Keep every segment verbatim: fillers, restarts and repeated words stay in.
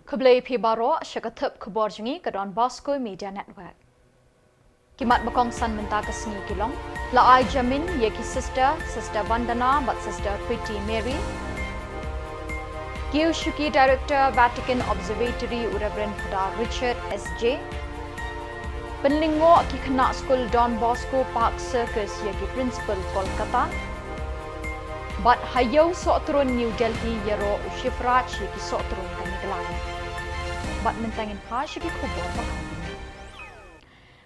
Khublei phi baroh sha ka thup khubor jong ngi ka Don Bosco Media Network. Ki mat ba kongsan mynta ka sngi ki long: la ai jamin ïa ki sister, Sister Vandana bad Sister Pretty Mary. Kiew shuki Director Vatican Observatory u Reverend Phadar Richard S J. Pynlyngngoh ki khynnah skul Don Bosco Park Circus ïa ki Principal Kolkata. Bad ha ïew sohtrun New Delhi ïaroh u Shivraj ïa ki sohtrun ka Meghalaya. Bad mynta ngin phai sha ki khubor ba kham bynta.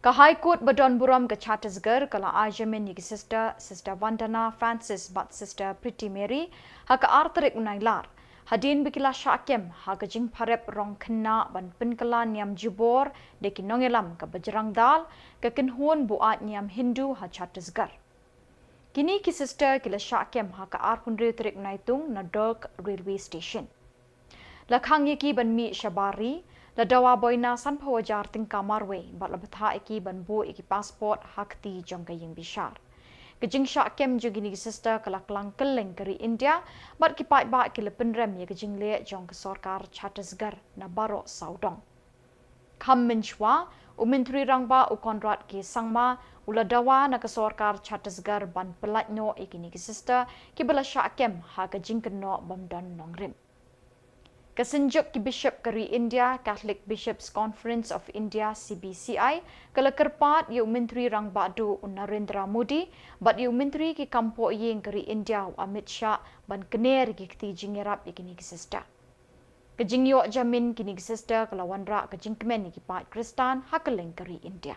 Ka High Court ba don burom ka Chhattisgarh ka la ai jamin ïa ki sister, Sister Vandana Francis bad Sister Pretty Mary ha ka ar tarik u Nailar, hadien ba ki la shah kem ha ka jingpharep rong khynnah ban pynkylla niam jubor da ki nongïalam ka Bajrang Dal, ka kynhun buaid niam Hindu ha Chhattisgarh. Kine ki sister ki la shah kem ha ka arphew hynriew tarik Naitung na Durg Railway Station. La khang ïa ki ban mih shabar ri, la dawa boina sanphew hajar tyngka marwei bad la bthah ïa ki ban buh ïa ki passport ha kti jong ka ïing bishar. Ka jingshah kem jong kine ki sister ka la klang kylleng ka ri India bad ki paidbah ki la pynrem ïa ka jingleh jong ka sorkar Chhattisgarh na baroh sawdong. Kham mynshuwa, u Myntri Rangbah u Conrad K Sangma u la dawa na ka sorkar Chhattisgarh ban pyllait noh ïa kine ki sister kiba la shah kem ha ka jingkynnoh bym don nongrim. Ka Synjuk ki Bishop ka ri India, Catholic Bishops Conference of India, C B C I, ka la kyrpad ïa u Myntri Rangbah Duh u Narendra Modi bad ïa u Myntri ki kam poh ïing ka ri India u Amit Shah ban kner ïa ki kti jingïarap ïa kine ki sister. Ka jingïoh jamin kine ki sister ka la wanrah ka jingkmen ïa ki paid Khristan ha kylleng ka ri India.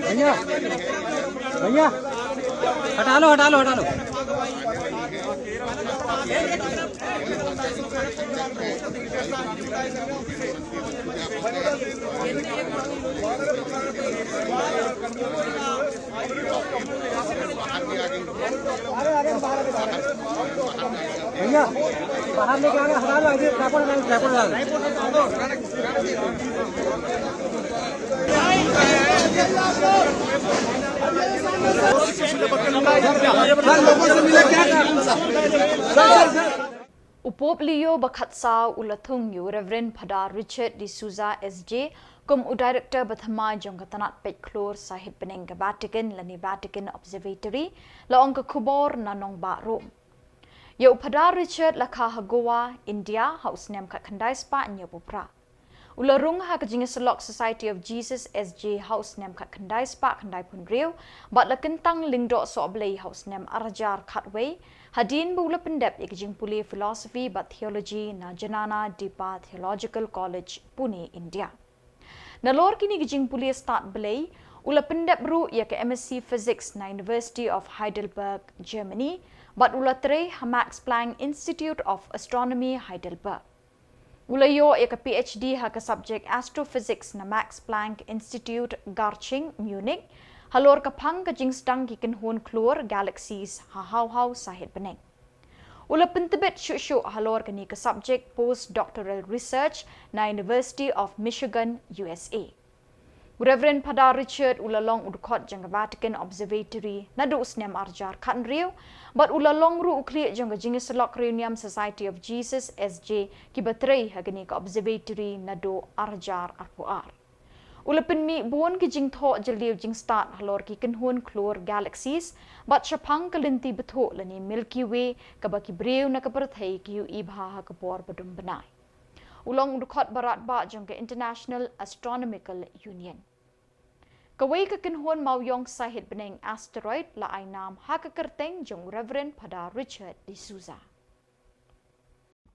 भैया, भैया, हटा लो, हटा लो, हटा लो। भैया, बाहर लेके आ रहे, हटा लो, ऐसे ट्राइपॉड हटा लो, ट्राइपॉड हटा लो। U Pope Leo ba khatsaw u la thung ïa u Reverend Phadar Richard D'Souza S J kum u Director ba thymmai jong ka tnat peit khlur sahit bneng ka Vatican lane Vatican Observatory, la ong ka khubor na nongbah Rome. Ïa u Phadar Richard la kha ha Goa, India, ha u snem khatkhyndai spah hynñiewphew phra. U la rung ha ka jingïasyllok Society of Jesus S J ha u snem khatkhyndai spah khyndaiphew hynriew, bad la kyntang lyngdoh sohblei ha u snem arhajar khatwei, hadien ba u la pyndep ïa ka jingpule philosophy bad theology na Jnana Deepa Theological College, Pune, India. Nalor kine ki jingpule stad blei, u la pyndep ruh ïa ka M S C Physics na University of Heidelberg, Germany, bad u la trei ha Max Planck Institute of Astronomy, Heidelberg. U la ïoh ïa ka P H D ha ka subject Astrophysics na Max Planck Institute, Garching, Munich, halor ka phang ka jingsdang ki kynhun khlur, galaxies, ha haw haw sahit bneng. U la pyntbit shuh shuh halor kane ka subject postdoctoral research na University of Michigan, U S A. U Reverend Phadar Richard u la long u dkhot jong ka Vatican Observatory naduh u snem arhajar khathynriew, bad u la long ruh u khlieh jong ka jingïasyllok riewniam Society of Jesus S J kiba trei ha kane ka observatory naduh arhajar arphew ar. U la pynmih bun ki jingthoh jylliew jingstad halor ki kynhun khlur galaxies, bad shaphang ka lynti bthuh lane Milky Way, kaba ki briew na ka pyrthei ki ïohi bha ha ka por ba dum bnai. U long u dkhot ba radbah jong ka International Astronomical Union. Kawei ka kynhun mawiong sahit bneng asteroid la ai nam ha ka kyrteng jong u Reverend Phadar Richard D'Souza.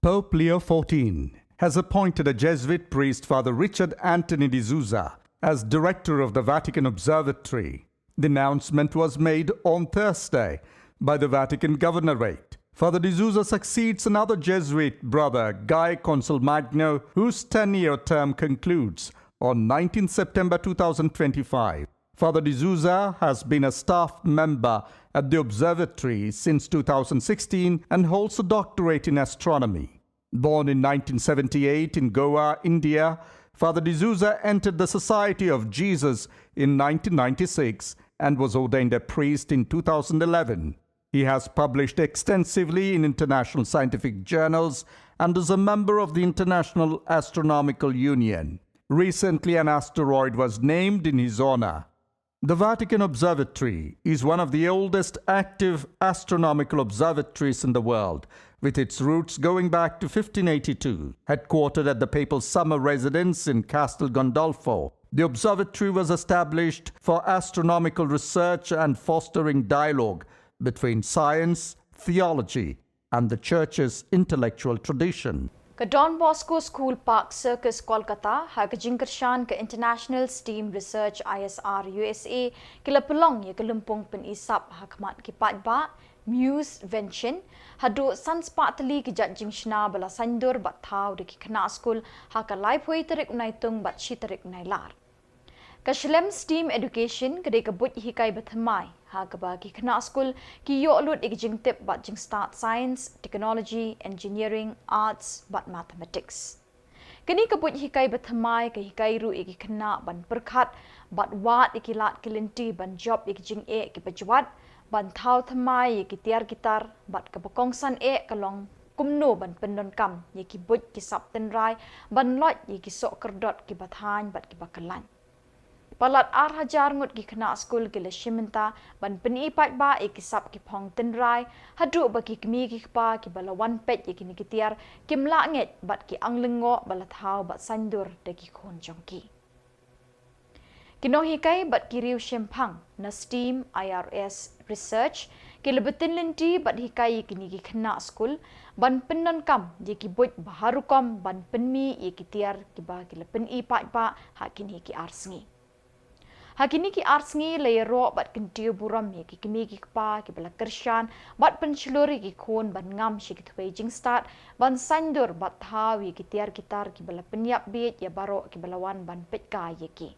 Pope Leo fourteen has appointed a Jesuit priest, Father Richard Anthony D'Souza, as director of the Vatican Observatory. The announcement was made on Thursday by the Vatican Governorate. Father D'Souza succeeds another Jesuit brother, Guy Consolmagno, whose ten-year term concludes on nineteenth September two thousand twenty-five. Father D'Souza has been a staff member at the observatory since two thousand sixteen and holds a doctorate in astronomy. Born in nineteen seventy-eight in Goa, India, Father D'Souza entered the Society of Jesus in nineteen ninety-six and was ordained a priest in two thousand eleven. He has published extensively in international scientific journals and is a member of the International Astronomical Union. Recently, an asteroid was named in his honor. The Vatican Observatory is one of the oldest active astronomical observatories in the world, with its roots going back to fifteen eighty-two. Headquartered at the papal summer residence in Castel Gandolfo, the observatory was established for astronomical research and fostering dialogue between science, theology, and the Church's intellectual tradition. Ka Don Bosco School Park Circus, Kolkata, ha ka jingkyrshan ka International STEAM Research, I S R, U S A, ki la pynlong ïa ka lympung pyni sap ha khmat ki paidbah, Muse Vention, haduh san spah tylli ki jait jingshna ba la saiñdur bad thaw da ki khynnah skul ha ka laiphew tarik u Naitung bad shi tarik u Nailar. Ka shlem STEAM Education ka dei ka buit hikai ba thymmai, ha kaba ki khynnah skul ki ïoh lut ïa ki jingtip bad jingstad science, technology, engineering, arts bad mathematics. Kane ka buit hikai ba thymmai ka hikai ruh ïa ki khynnah ban pyrkhat bad wad ïa ki lad ki lynti ban jop ïa ki jingeh kiba jwat, ban thaw thymmai ïa ki tiar ki tar, bad kaba kongsan eh ka long kumno ban pyndonkam ïa ki buit ki sap tynrai ban loit ïa ki soh kyrdot kiba thaiñ bad kiba kyllaiñ. Palat ar hajar ngut ki khynnah skul ki la shim bynta ban pyni paidbah ïa ki sap ki phong tynrai, haduh ba ki kmie ki kpa kiba la wan peit ïa kine ki tiar kim lah ngeit bad ki ang lyngngoh ba la thaw bad saiñdur da ki khun jong ki. Ki nonghikai bad ki riew shemphang na STEAM I R S Research ki la btin lynti bad hikai ïa kine ki khynnah skul ban pyndonkam ïa ki buit ba ha rukom ban pynmih ïa ki tiar kiba ki la pyni paidbah ha kine ki ar sngi. Ha kine ki ar sngi la ïaroh bad kyntiew burom ïa ki kmie ki kpa kiba la kyrshan bad pynshlur ïa ki khun ban ngam sha ki thwei jingstad ban saiñdur bad thaw ïa ki tiar ki tar kiba la pynïap bieit ïa baroh kiba la wan ban peit kai ïa ki.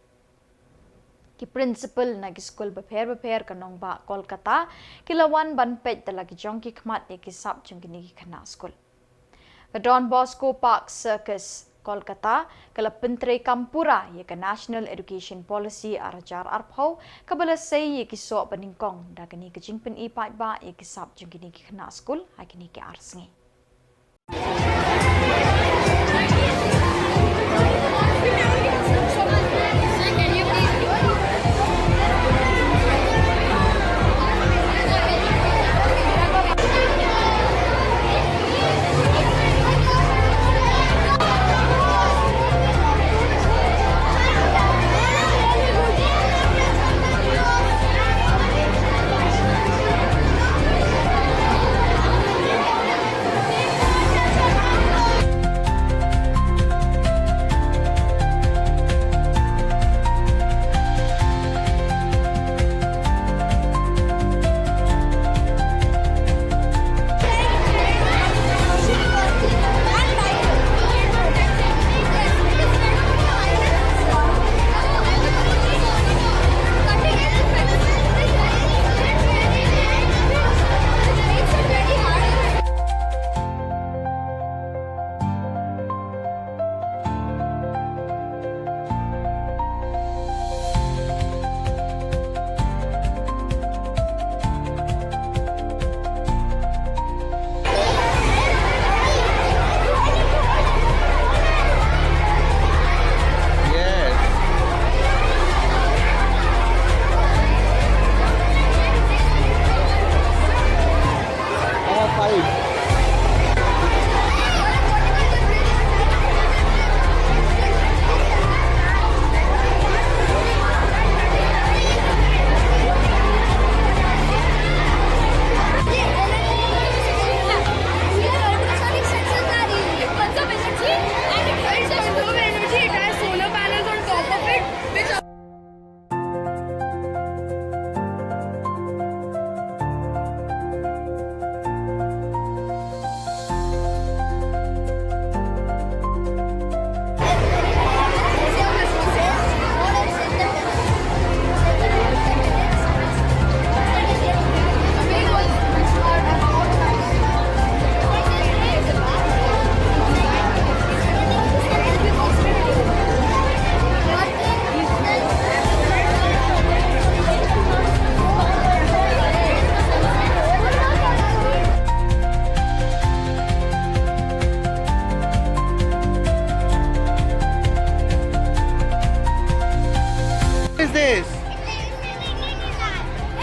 Ki principal na ki skul bapher bapher ka nongbah Kolkata ki la wan ban peit da la ki jong ki khmat ïa ki sap jong kine ki khynnah skul. Ka Don Bosco Park Circus, Kolkata ka la pyntreikam pura ïa ka National Education Policy ar hajar arphew kaba la sei ïa ki soh ba nyngkong da kane ka jingpyni paidbah ïa ki sap jong kine ki khynnah skul ha kine ki ar sngi.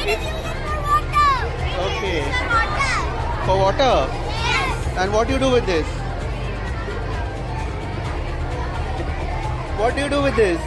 Okay. For water? And what do you do with this? What do you do with this?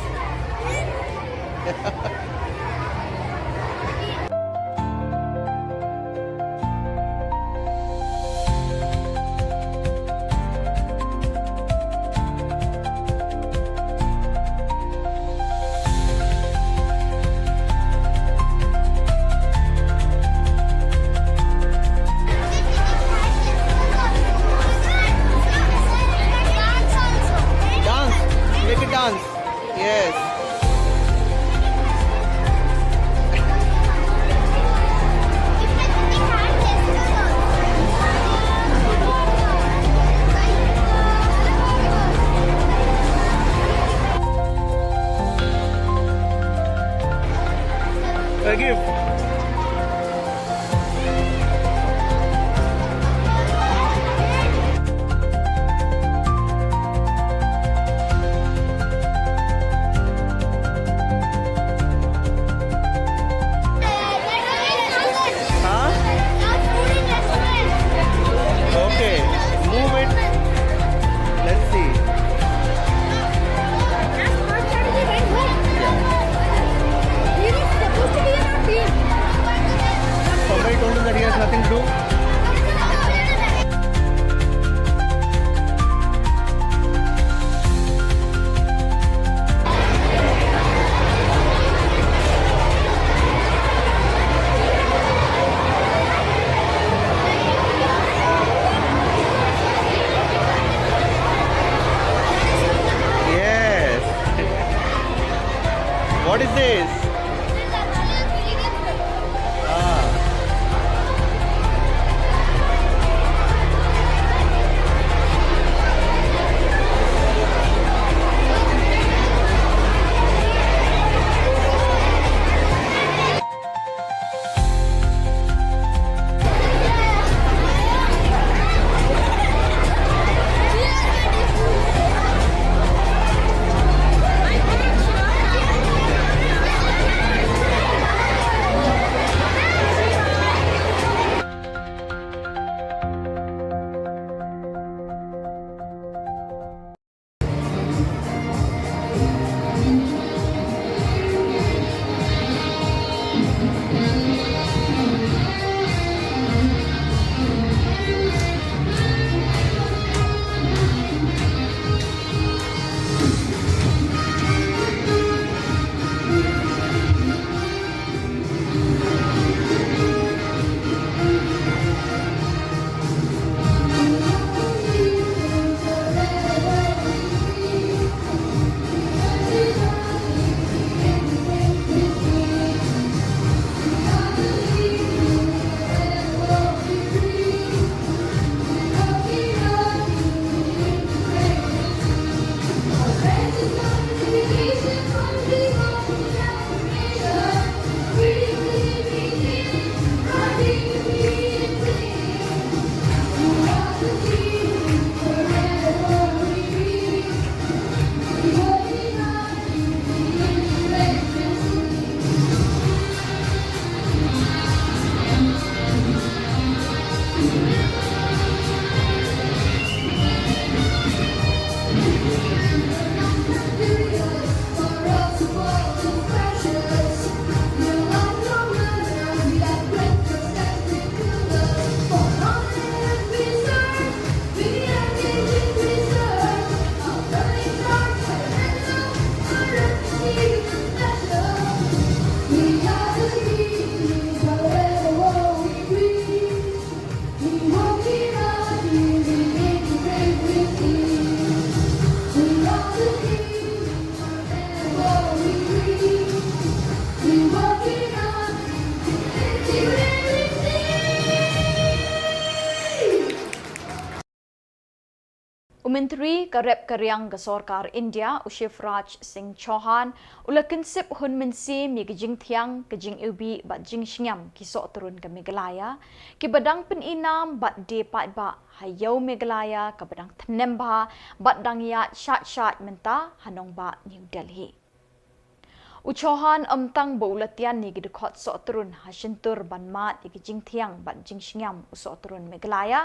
Dance. Make it dance. Yes. I give. Huh? Okay, move it. Let's see. Somebody told him that he has nothing to do. Yes. What is this? Ah. U Myntri ka rep ka riang ka sorkar India, u Shivraj Singh Chouhan, u la kynsip hun mynsiem ïa ka jingthiang, ka jingiwbih bad jingshngiam ki sohtrun ka Meghalaya, kiba dang pyni nam bad die paidbah ha ïew Meghalaya kaba dang tnem bha bad dang ïaid shait shait mynta ha nongbah New Delhi. U Chauhan ym tang ba u la tian ïa ki dkhot sohtrun ha shyntur ban mad ïa ki jingthiang bad jingshngiam u sohtrun Meghalaya,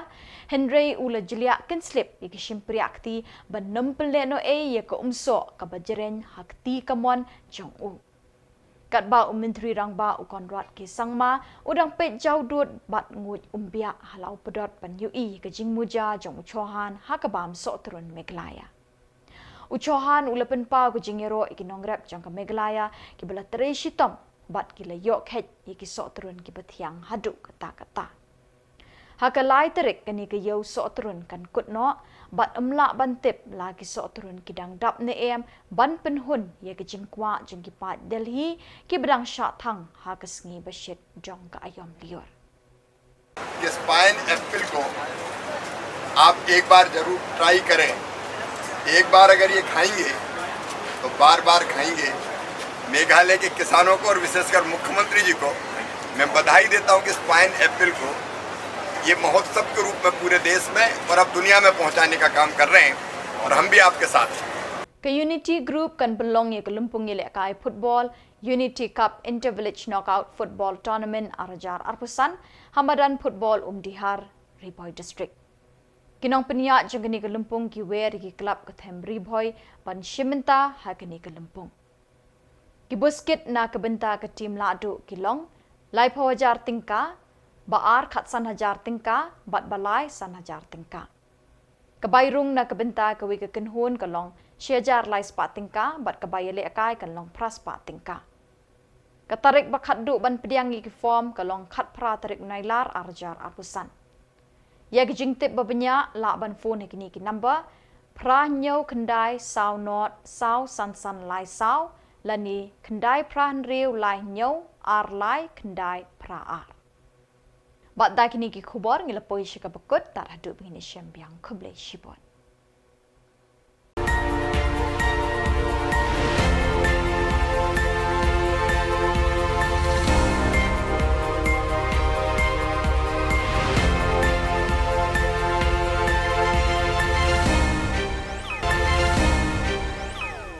hynrei u la jliah kynslip ïa ki shympriahkti ban ym pynlehnohei ïa ka umsoh kaba jreng ha kti kamon jong u. Katba u Myntri Rangbah u Conrad K Sangma u dang peit jawdud bad nguid umbiah ha la u pdot ban ïohi ïa ka jingmuja jong u Chauhan ha ka bam sohtrun Meghalaya. U Chauhan u la pynpaw ka jingïaroh ïa ki nongrep jong ka Meghalaya kiba la trei shitom bad ki la ïoh kheit ïa ki sohtrun kiba thiang haduh katta katta. Ha ka lai tarik kane ka ïew sohtrun kan kut noh bad ym lah ban tip la ki sohtrun ki dang dap ne em ban pynhun ïa ka jingkwah jong ki paid Delhi kiba dang shah thang ha ka sngi ba shit jong ka aïom lyiur. इस पाइन एप्पल को आप एक बार जरूर ट्राई करें। एक बार अगर ये खाएंगे तो बार बार खाएंगे। मेघालय के किसानों को और विशेषकर मुख्यमंत्री जी को मैं बधाई देता हूं कि इस पाइन एप्पल को ये महोत्सव के रूप में पूरे देश में और अब दुनिया में पहुंचाने का काम कर रहे हैं और हम भी आपके साथ हैं। Ka Unity Group kan pynlong ïa ka lympung ïalehkai football Unity Cup Inter Village Knockout Football Tournament ar hajar arphew san ha madan football Umdihar, Ri Bhoi District. Ki nongpynïaid jong kane ka lympung ki wer ïa ki club ka them Ri Bhoi ban shim bynta ha kane ka lympung. Ki buskit na ka bynta ka team lahduh ki long laiphew hajar tyngka, ba ar khatsan hajar tyngka bad ba lai san hajar tyngka. Ka bai rung na ka bynta kawei ka kynhun ka long shi hajar lai spah tyngka bad ka bai ïalehkai kan long phra spah tyngka. Ka tarik ba khatduh ban pdiang ïa ki form ka long khatphra tarik u Nailar ar hajar arphew san. Ïa ki jingtip ba bniah lah ban phone ha kine ki number: phra hynñiew khyndai saw nod saw san san lai saw lane khyndai phra hynriew lai hynñiew ar lai khyndai phra ar. Bad da kine ki khubor ngi la poi sha kaba kut, tad haduh ba ngin ïashem biang, khublei shibun.